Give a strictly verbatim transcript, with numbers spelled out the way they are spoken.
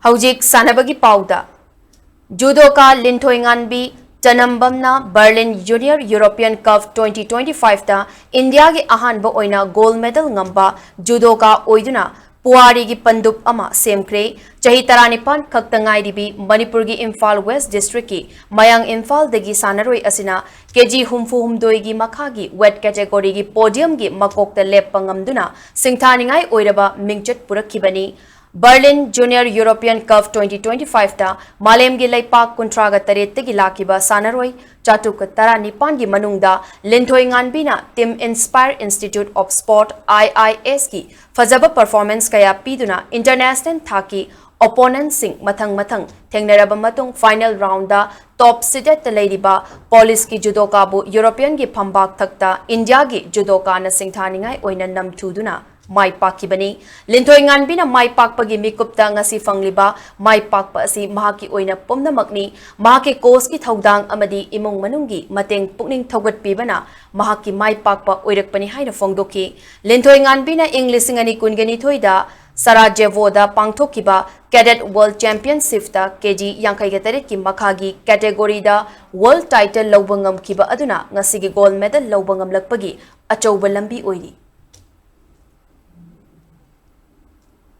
ꯍꯧꯖꯤꯛ ꯁꯥꯟꯅꯕꯒꯤ ꯄꯥꯎꯗ꯫ ꯖꯨꯗꯣꯀꯥ ꯂꯤꯟꯊꯣꯏꯉꯥꯟꯕꯤ ꯆꯅꯝꯕꯝꯅ Berlin Junior European Cup twenty twenty-five ꯇ ꯏꯟꯗꯤꯌꯥꯒꯤ ꯑꯍꯥꯟꯕ ꯑꯣꯏꯅ gold medal ꯉꯝꯕ ꯖꯨꯗꯣꯀꯥ ꯑꯣꯏꯗꯨꯅ ꯄꯨꯋꯥꯔꯤꯒꯤ ꯄꯟꯗꯨꯞ ꯑꯃ ꯁꯦꯝꯈ꯭ꯔꯦ꯫ ꯆꯍꯤ ꯇꯔꯥꯅꯤꯄꯥꯟ ꯈꯛꯇ ꯉꯥꯏꯔꯤꯕꯤ ꯃꯅꯤꯄꯨꯔꯒꯤ ꯏꯝꯐꯥꯜ West District ꯀꯤ ꯃꯌꯥꯡ ꯏꯝꯐꯥꯜꯗꯒꯤ ꯁꯥꯟꯅꯔꯣꯏ ꯑꯁꯤꯅ ꯀꯦꯖꯤ ꯍꯨꯝꯐꯨ ꯍꯨꯝꯗꯣꯏꯒꯤ ꯃꯈꯥꯒꯤ weight category ꯒꯤ podium ꯒꯤ ꯃꯀꯣꯛꯇ ꯂꯦꯞꯄ ꯉꯝꯗꯨꯅ ꯁꯤꯡꯊꯥꯅꯤꯡꯉꯥꯏ ꯑꯣꯏꯔꯕ ꯃꯤꯡꯆꯠ ꯄꯨꯔꯛꯈꯤꯕꯅꯤ꯫ Berlin Junior European Cup twenty twenty-five ꯇ ꯃꯥꯂꯦꯝꯒꯤ ꯂꯩꯄꯥꯛ ꯀꯨꯟꯊ꯭ꯔꯥꯒ ꯇꯔꯦꯠꯇꯒꯤ ꯂꯥꯛꯈꯤꯕ ꯁꯥꯟꯅꯔꯣꯏ ꯆꯥꯇ꯭ꯔꯨꯛꯀ ꯇꯔꯥꯅꯤꯄꯥꯟꯒꯤ ꯃꯅꯨꯡꯗ ꯂꯤꯟꯊꯣꯏ ꯉꯥꯟꯕꯤꯅ Team Inspire Institute of Sport, I I S ꯀꯤ ꯐꯖꯕ performance ꯀꯌꯥ ꯄꯤꯗꯨꯅ international ꯊꯥꯛꯀꯤ opponent ꯁꯤꯡ ꯃꯊꯪ ꯃꯊꯪ ꯊꯦꯡꯅꯔꯕ ꯃꯇꯨꯡ final round ꯗ top seeded ꯇ ꯂꯩꯔꯤꯕ ꯄꯣꯂꯤꯁꯀꯤ ꯖꯨꯗꯣꯀꯥꯕꯨ European ꯒꯤ ꯐꯝꯕꯥꯛ ꯊꯛꯇ ꯏꯟꯗꯤꯌꯥꯒꯤ ꯖꯨꯗꯣꯀꯥꯅ ꯁꯤꯡꯊꯥꯅꯤꯡꯉꯥꯏ ꯑꯣꯏꯅ ꯅꯝꯊꯨꯗꯨꯅ ꯃꯥꯏ ꯄꯥꯛꯈꯤꯕꯅꯤ꯫ ꯂꯤꯟꯊꯣꯏ ꯉꯥꯟꯕꯤꯅ ꯃꯥꯏ ꯄꯥꯛꯄꯒꯤ ꯃꯤꯀꯨꯞꯇ ꯉꯁꯤ ꯐꯪꯂꯤꯕ ꯃꯥꯏ ꯄꯥꯛꯄ ꯑꯁꯤ ꯃꯍꯥꯛꯀꯤ ꯑꯣꯏꯅ ꯄꯨꯝꯅꯃꯛꯅꯤ꯫ ꯃꯍꯥꯛꯀꯤ coach ꯀꯤ ꯊꯧꯗꯥꯡ ꯑꯃꯗꯤ ꯏꯃꯨꯡ ꯃꯅꯨꯡꯒꯤ ꯃꯇꯦꯡ ꯄꯨꯛꯅꯤꯡ ꯊꯧꯒꯠꯄꯤꯕꯅ ꯃꯍꯥꯛꯀꯤ ꯃꯥꯏ ꯄꯥꯛꯄ ꯑꯣꯏꯔꯛꯄꯅꯤ ꯍꯥꯏꯅ ꯐꯣꯡꯗꯣꯛꯈꯤ꯫ ꯂꯤꯟꯊꯣꯏ ꯉꯥꯟꯕꯤꯅ ꯏꯪ ꯂꯤꯁꯤꯡ ꯑꯅꯤ ꯀꯨꯟꯒ ꯅꯤꯊꯣꯏꯗ ꯁꯔꯥꯖꯦꯚꯣꯗ ꯄꯥꯡꯊꯣꯛꯈꯤꯕ Cadet World Championship ꯇ ꯀꯦꯖꯤ ꯌꯥꯡꯈꯩꯒ ꯇꯔꯦꯠꯀꯤ ꯃꯈꯥꯒꯤ category ꯗ world title ꯂꯧꯕ ꯉꯝꯈꯤꯕ ꯑꯗꯨꯅ ꯉꯁꯤꯒꯤ gold medal ꯂꯧꯕ ꯉꯝꯂꯛꯄꯒꯤ ꯑꯆꯧꯕ ꯂꯝꯕꯤ ꯑꯣꯏꯔꯤ꯫